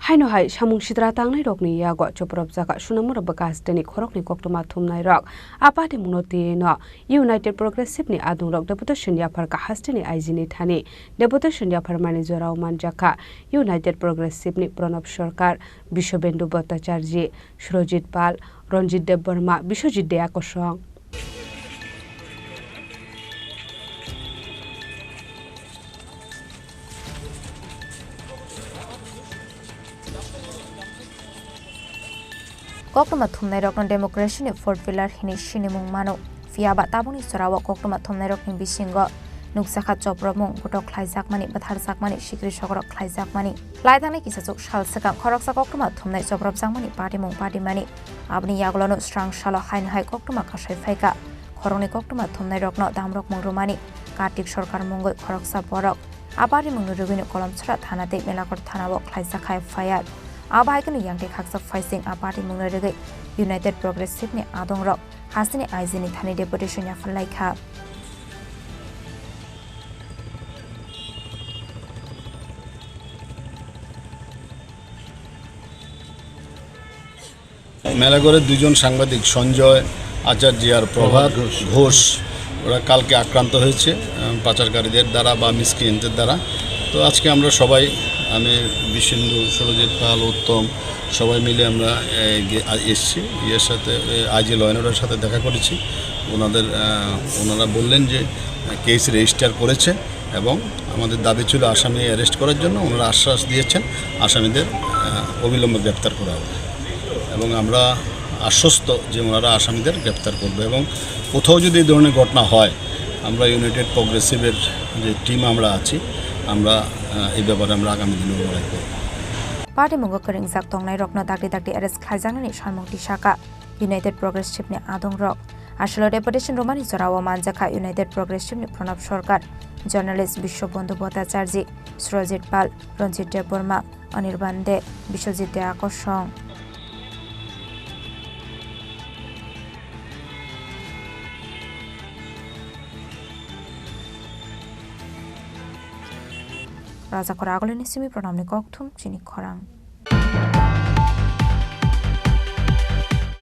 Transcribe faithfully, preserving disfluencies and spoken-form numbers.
Haino hai samung sitra tangnairokni yago chopropjak Sonamura bwkha hasteni khoroknwi koktwma thumnairok. A party mungno twiwi no United Progressive ni adungrok deputation yapharkha hasteni I G ni thani. Deputation yapharmani jorao manjakha United Progressive ni Pranab Sarkar, Biswabendu Bhattacharjee, Surajit Pal, Ranjit Debbarma, Biswajit Dea kosong. Koktwma thumnairokno democracy ni fourth pillar hwnwi sinimung mano. Phiya ba tabukni jorao koktwma thumnairokni bisingo nukjakha chopropmung, botok khlaijakmani, bwtharjakmani, sikri sokrok khlaijakmani. Laithangni kisachuk sal swkang khoroksa koktwma thumnai chopropjakmani patimung patimani. Aboni yagulono srang salo haino hai koktwma kasai phaikha. Khoroknwi koktwma thumnairokno damrokmung rwmani Kartik Sarkar mungwi khoroksa borok. A patimungni rwgwino Kolomchara thana tei Melakot thanao khlaijak kha F I R. Abo hai kheno yangtwi khaksa phaising a patimungni rwgwi United Progressive ni adongrok hasteni I G ni thani deputation yapharlaikha. মেলাঘরের দুজন সাংবাদিক সঞ্জয় আচার্য আর প্রভাত প্রভাত ঘোষ। ঘোষ, ওরা কালকে আক্রান্ত হয়েছে, আহ, পাচারকারীদের দ্বারা বা মিসক্রিয়েন্টদের দ্বারা। তো আজকে আমরা সবাই, আমি, বিশেন্দু, সুরজিৎ পাল, উত্তম, সবাই মিলে আমরা, এ, গে-, আ-, এসছি। ইয়ের সাথে, এ, আইজি ল অ্যান্ড অর্ডারের সাথে দেখা করেছি। ওনাদের, আহ, ওনারা বললেন যে, আহ, কেস রেজিস্টার করেছে এবং আমাদের দাবি ছিল আসামি অ্যারেস্ট করার জন্য। ওনারা আশ্বাস দিয়েছেন আসামিদের, আহ, অবিলম্বে গ্রেপ্তার করা হবে এবং আমরা আশ্বস্ত যে ওনারা আসামিদের গ্রেপ্তার করবে এবং কোথাও যদি এই ধরনের ঘটনা হয়, আমরা ইউনাইটেড প্রোগ্রেসিভের যে টিম আমরা আছি, আমরা, আহ, এই ব্যাপারে আমরা আগামী দিনেও লড়াই করব। Party mungo kwrwngjak tongnairokno dakti dakti arrest khlaijaknani samung tisaka United Progressive ni adongrok. Aswlo deputation rwmani jorao manjakha United Progressive ni Pranab Sarkar, journalist Biswabandhu Bhattacharjee, Surajit Pal, Ranjit Debbarma, Anirban Dey, Biswajit Dey Akosong. Rajakhor Agulini simi Pranabni kokthum chini khorang.